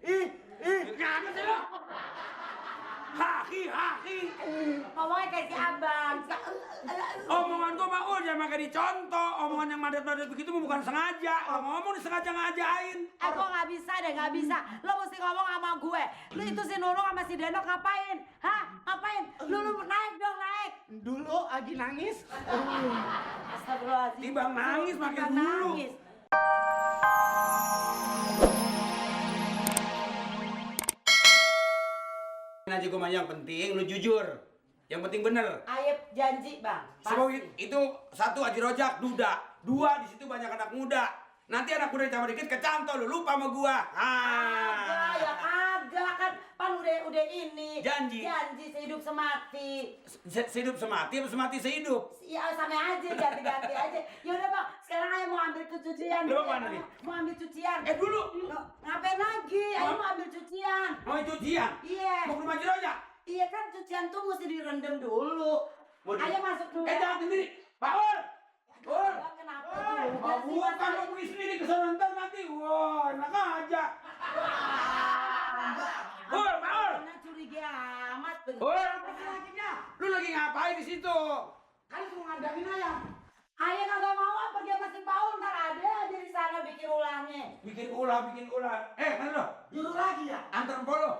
Ngapa sih lo? Haki. Ngomongnya kayak si abang. Omongan gua mah udah makanya dicontoh. Omongan yang madet-madet begitu bukan sengaja. Lo ngomong disengaja ngajain. Gua nggak bisa deh, nggak bisa. Lo mesti ngomong sama gue. Lu itu si Nunung sama si Denok ngapain? Hah? Ngapain? Lu naik dong, naik. Dulu lagi nangis. Astagfirullahaladzim. Timbang nangis makin dulu. Nangis. Aja gue mah yang penting lu jujur. Yang penting bener. Ayep janji, Bang. Sebab itu satu Haji Rojak duda. Dua di situ banyak anak muda. Nanti anak muda ditambah dikit kecantol lu lupa sama gua. Kagak, ya kagak kan. Pan udah ini. Janji sehidup semati. Sehidup semati apa semati sehidup? Ya sama aja, ganti-ganti aja. Yaudah Bang, sekarang Ayah mau ambil cucian. Lu mana nih? Mau ambil cucian. Dulu. Loh, ngapain lagi? Ayah mau ambil cucian. Mau cucian? Iya. Mau ke rumah Haji Rojak? Iya kan cucian tuh mesti direndam dulu. Ayah masuk dulu. Jangan sendiri. Pak Ur. Ur. Kenapa Mau bukan mau pergi sendiri ke sana ntar nanti. Wah, enak aja. Ur, Pak Ur. Karena curiga amat. Ur. Lu lagi ngapain di situ? Kan mau ngadangin ayam. Ayah kagak mau apa dia masih Paul, ntar ada aja di sana bikin ulahnya. Bikin ulah. Mana lo? Juru lagi ya? Antar empol lo.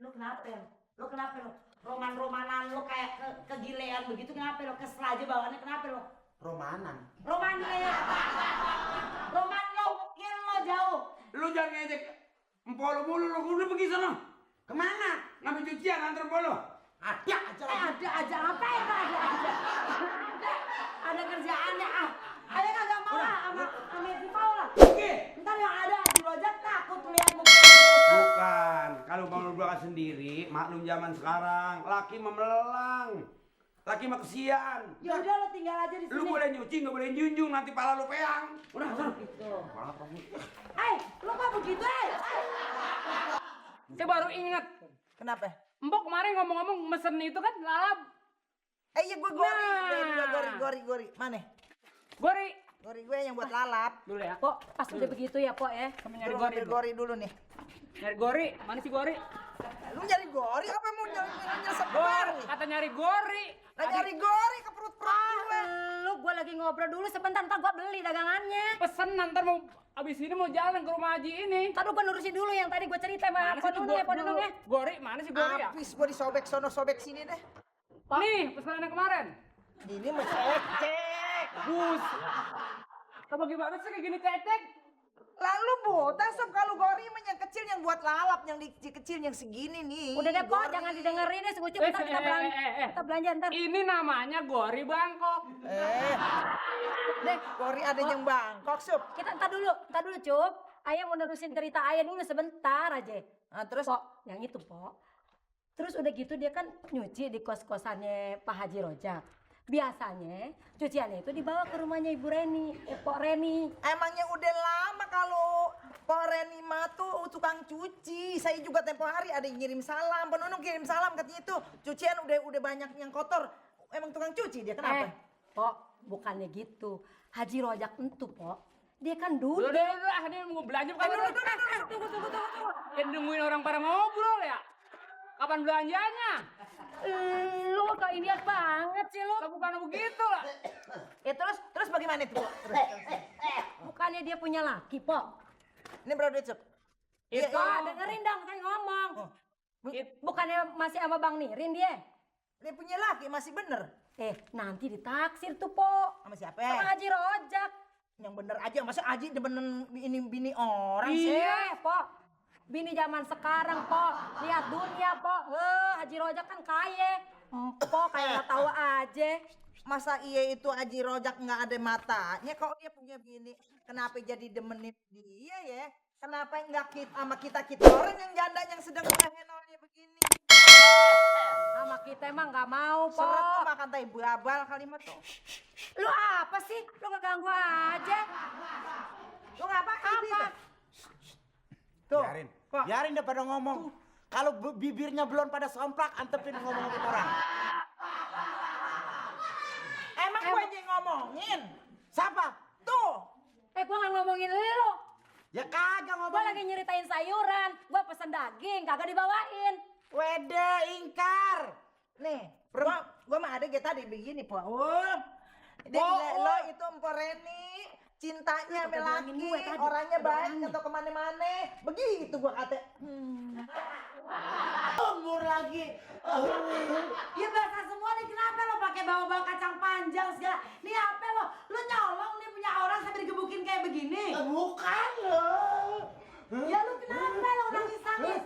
Lu kenapa ya? Lu kenapa lo? Roman-romanan lu kayak kegilean begitu kenapa lo? Kesel aja bawaannya kenapa lo? Romanan. Roman lo mungkin lo jauh. Lu jangan ngejek empol lo mulu lo. Udah pergi sana. Kemana? Ngambil cucian antar empol lo. Ada aja lagi. Ada aja ngapain lo ada. Ada kerjaannya ah. Ayah kagak mau lah sama si Paul lah. Oke. Ntar yang ada di Rojak takut lihat muka. Bukan. Kalau mau berangkat sendiri, maklum zaman sekarang. Laki memelelang. Laki mah kesian. Ya udah lo tinggal aja di sini. Lu boleh nyuci, nggak boleh junjung. Nanti pala lu peang. Udah, sana. Gitu. Lo kok begitu Saya baru ingat. Kenapa? Mbok kemarin ngomong-ngomong mesen itu kan lalap. Iya gue gori. Mana? Gori. Gori gue yang buat lalap. Dulu ya. Pok, pas udah begitu ya, Pok ya. Kamu nyari Gue gori. ambil gori dulu nih. Nyari gori. Mana sih gori? Lu nyari gori apa mau nyesep Gor. gori? Kata nyari gori. Lah nyari gori ke perut-perut gue. Gue lagi ngobrol dulu sebentar, ntar gue beli dagangannya. Pesen nanti mau abis ini mau jalan ke rumah Haji ini. Ntar gue nurusin dulu yang tadi gue cerita sama Mana sih tuh Ponunung. Gori, mana sih gori ya? Habis gue disobek sono sobek sini deh. Nih, pesanan kemarin. Ini mah cek. Bus. Apa gimana sih kayak gini cecek? Lalu buta sob kalau gori mah yang kecil yang buat lalap yang kecil yang segini nih. Udah deh, Pok, Gori. jangan didengerin deh, Segucup. Ntar kita belanja ntar. Ini namanya gori Bangkok. Deh, gori ada yang Bangkok sob. Kita ntar dulu, Cup. Ayah mau nerusin cerita Ayah dulu sebentar aja. Nah, terus Pok, yang itu, Pok. Terus udah gitu dia kan nyuci di kos-kosannya Pak Haji Rojak. Biasanya cuciannya itu dibawa ke rumahnya Ibu Reni, Pok Reni. emangnya udah lama kalau Pak Reni mah tuh tukang cuci. Saya juga tempo hari ada yang ngirim salam. Penunung kirim salam katanya itu cucian udah banyak yang kotor. Emang tukang cuci dia kenapa? Pok, bukannya gitu. Haji Rojak entu, Pok. Dia kan Udah, duda. ini mau belanja bukan? Tunggu. Ya nungguin orang pada ngobrol ya. Kapan belanjanya? Lu kok ini banget sih lu. Lah bukan begitu lah. Terus bagaimana itu? Terus. Bukannya dia punya laki, Pok. Ini berapa duit, Sob? Itu. Pak, dengerin dong, saya ngomong. Bukannya masih sama Bang Nirin dia? Dia punya laki masih bener. Nanti ditaksir tuh, Pok. Sama siapa? Sama Haji Rojak. Yang bener aja, masa Aji demen ini bini orang sih? Pok. Bini zaman sekarang, Pok. Lihat dunia, Pok. Haji Rojak kan kaya. Pok kayak nggak tahu aja. Masa iya itu Haji Rojak nggak ada matanya? Kok dia punya bini? Kenapa jadi demenin dia ya? Kenapa nggak kita sama kita orang yang janda yang sedang henolnya begini? Sama kita emang nggak mau, Seret tuh Pok. makan tai babal kalimat tuh. Lu apa sih? Lu ngeganggu aja. Lu ngapain? Apa? Tuh. Biarin. Kok? Biarin dia pada ngomong. Kalau bibirnya belum pada somplak, antepin ngomong-ngomong orang. Emang gue aja yang ngomongin? Siapa? Tuh. Gua nggak ngomongin lu. Ya kagak Gua ngomong. lagi nyeritain sayuran, gua pesen daging, kagak dibawain. Wede ingkar. Nih, gua mah ada kayak tadi begini, Paul. Dia Paul. gila, lo itu Empok Reni, cintanya Lu sama kagak bilangin laki, gue tadi. orangnya Ada baik, orangnya. atau kemana-mana. Begitu gua kata. Umur lagi. Ya bahasa semua nih, kenapa lo pakai bawa-bawa kacang panjang segala? Nih apa lo? Lo nyolong nih punya orang sampai digebukin kayak begini. Bukan lo. Ya lu kenapa lo nangis-nangis?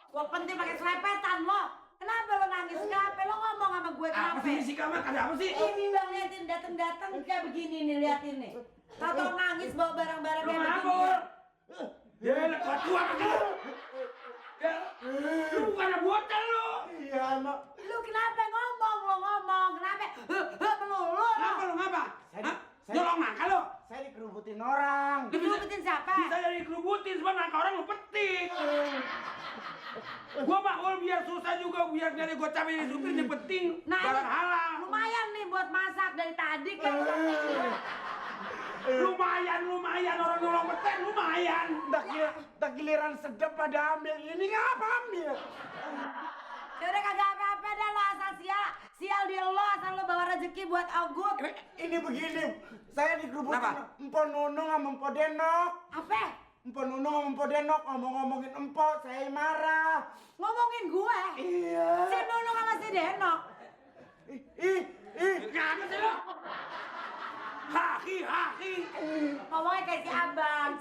Gua penting pakai selepetan lo. Kenapa lo nangis? Kenapa lo ngomong sama gue Apa kenapa? sih si Kamat? Ada apa sih? Ini bang liatin datang-datang kayak begini nih, liatin nih. Tahu nangis bawa barang-barang Lu kayak begini. ngabur. Ya, kuat tua apa lu? Ya, lu bukan bocah lu. Iya, Mak. Lu kenapa ngomong? Lo ngomong kenapa? Melulu lo. Ngapa lu ngapa? Saya- Hah? saya- Nyolong nangka lu? Saya dikerubutin orang. Dikerubutin siapa? Bisa jadi kerubutin, sebab nangka orang lu petik. Gua makul biar susah juga, biar dari gocap ini supir yang penting Nah, barang ini halal. lumayan nih buat masak dari tadi kan. Lumayan orang nolong petek lumayan. Tak giliran sedap pada ambil. Ini ngapa ambil? Ya udah kagak apa-apa dah lo asal sial. Sial di lo asal lo bawa rezeki buat Agut. Ini begini. Saya dikerubutin Kenapa? Empok Nunung sama Empok Denok. Apa? Empok Nunung sama Empok Denok ngomong-ngomongin Empok, saya marah. Ngomongin gue? Iya. Si Nunung sama si Denok. Ih. Ngapa sih lu? Haki. Ngomongnya kayak si abang.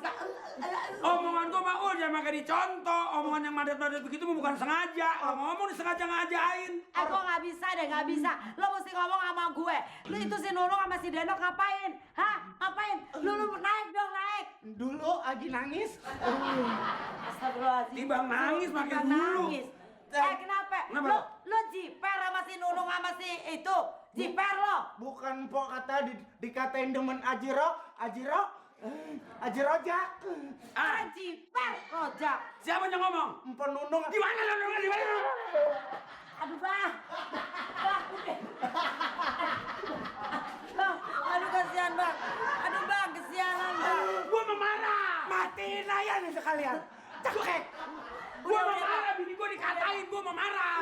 Omongan gua mah jangan pakai dicontoh. Omongan yang madat-madat begitu mah bukan sengaja. Lo ngomong disengaja ngajain. Kok nggak bisa deh, nggak bisa. Lo mesti ngomong sama gue. Lu itu si Nunung sama si Denok ngapain? Hah? Ngapain? Lu naik dong, naik. Dulu lagi nangis. Astagfirullahaladzim. Timbang nangis makin Timbang dulu. nangis. Kenapa Kenapa? lo? Lu jiper sama si Nunung sama si itu. Jiper lo. Bukan Empok kata dikatain demen Aji Rojak. Ah, Jiper rojak. siapa yang ngomong? Empok Nunung. Di mana lo? Di mana? Aduh bang. Bang, udah. Bang, aduh kasihan bang. Aduh bang, kesianan bang. Gua mau marah. Matiin aja nih sekalian. Cekek. Gua mau marah, bini gua dikatain, gua mau marah.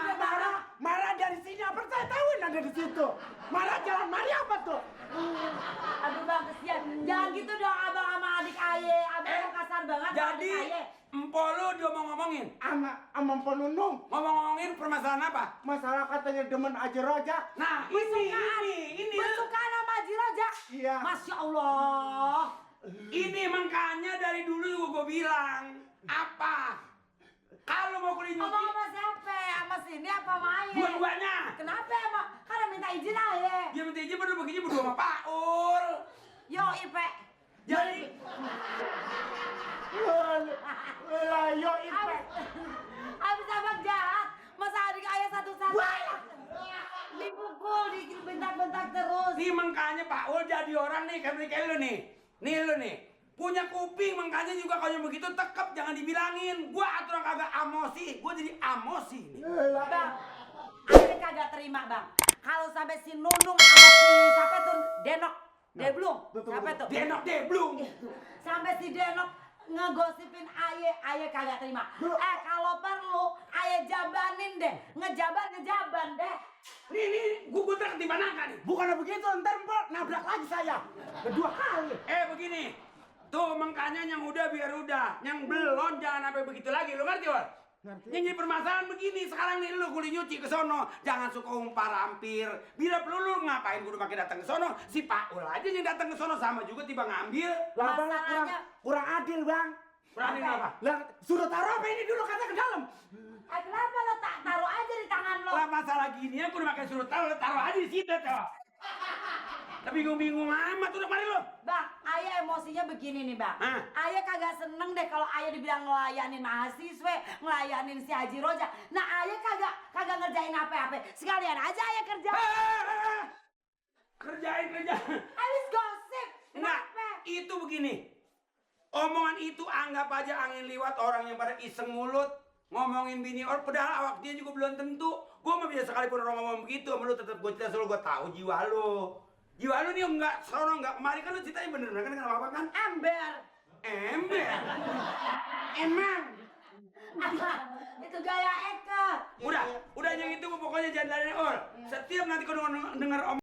Marah dari sini apa saya tahu ada di situ. Marah jalan mari apa tuh? Aduh bang, kesian. Jangan gitu dong abang sama adik aye. Abang kok kasar banget sama Jadi, adik aye. empok lu dia mau ngomongin. Ama Empok Nunung. Ngomong-ngomongin permasalahan apa? Masalah katanya demen Aji Rojak. Nah, ini. Bersukaan sama Haji Rojak. Iya. Masya Allah. Ini makanya dari dulu juga gua bilang. Apa? Kalau mau kulit Ngomong nyuci, sama siapa? Sama sini apa sama aye? dua-duanya. Kenapa emang? Kan minta izin aye. Dia minta izin baru begini berdua sama Pak Ul. Yo Ipe. Jadi, Lah yo Ipe. Abis abang jahat. Masa adik ayah satu-satu. Dipukul, dibentak-bentak terus. nih makanya Pak Ul jadi orang nih kayak lu nih. Nih lu nih. Punya kuping makanya juga kalau yang begitu tekep jangan dibilangin. Gua aturan kagak amosi, gua jadi amosi nih. Bang, ayah kagak terima bang. Kalau sampai si Nunung sama si siapa tuh Denok, Deblung, siapa tuh? Denok deh belum. Sampai si Denok ngegosipin ayah kagak terima. Kalau perlu ayah jabanin deh, ngejaban deh. Nih, gua terang di mana kan nih? Bukan begitu, ntar Empok nabrak lagi saya. Kedua kali. Begini. Tuh makanya yang udah biar udah, yang belum jangan sampai begitu lagi. Lu ngerti, Wal? Ngerti. Yang jadi permasalahan begini, sekarang nih lu kulit nyuci ke sono, jangan suka umpar hampir. Bila perlu lu ngapain kudu pakai datang ke sono, si Pak Ul aja yang datang ke sono sama juga tiba ngambil. Lah Bang, Masalahnya- kurang adil, Bang. Berani apa? Lah suruh taruh apa ini dulu kata ke dalam. Kenapa lo tak taruh aja di tangan lo? Lah masalah gini ya kudu pakai suruh taruh aja di situ tuh. Tapi bingung amat udah mari lu. Bang, ayah emosinya begini nih bang. Hah? Ayah kagak seneng deh kalau ayah dibilang ngelayanin mahasiswa, ngelayanin si Haji Rojak. Nah ayah kagak ngerjain apa-apa. Sekalian aja ayah kerja. Kerjain. Habis gosip. Enggak, Kenapa? itu begini. Omongan itu anggap aja angin liwat orang yang pada iseng mulut. Ngomongin bini orang, padahal awak dia juga belum tentu. Gue mah biasa sekalipun orang ngomong begitu, sama lu tetep gue selalu gue tahu jiwa lu. Jiwa lu nih enggak sono enggak kemari kan lu ceritanya bener kan enggak apa-apa kan? Ember. Ember. Emang. Itu gaya Eka. Udah yang itu pokoknya jangan lain Ol. Setiap nanti kau denger om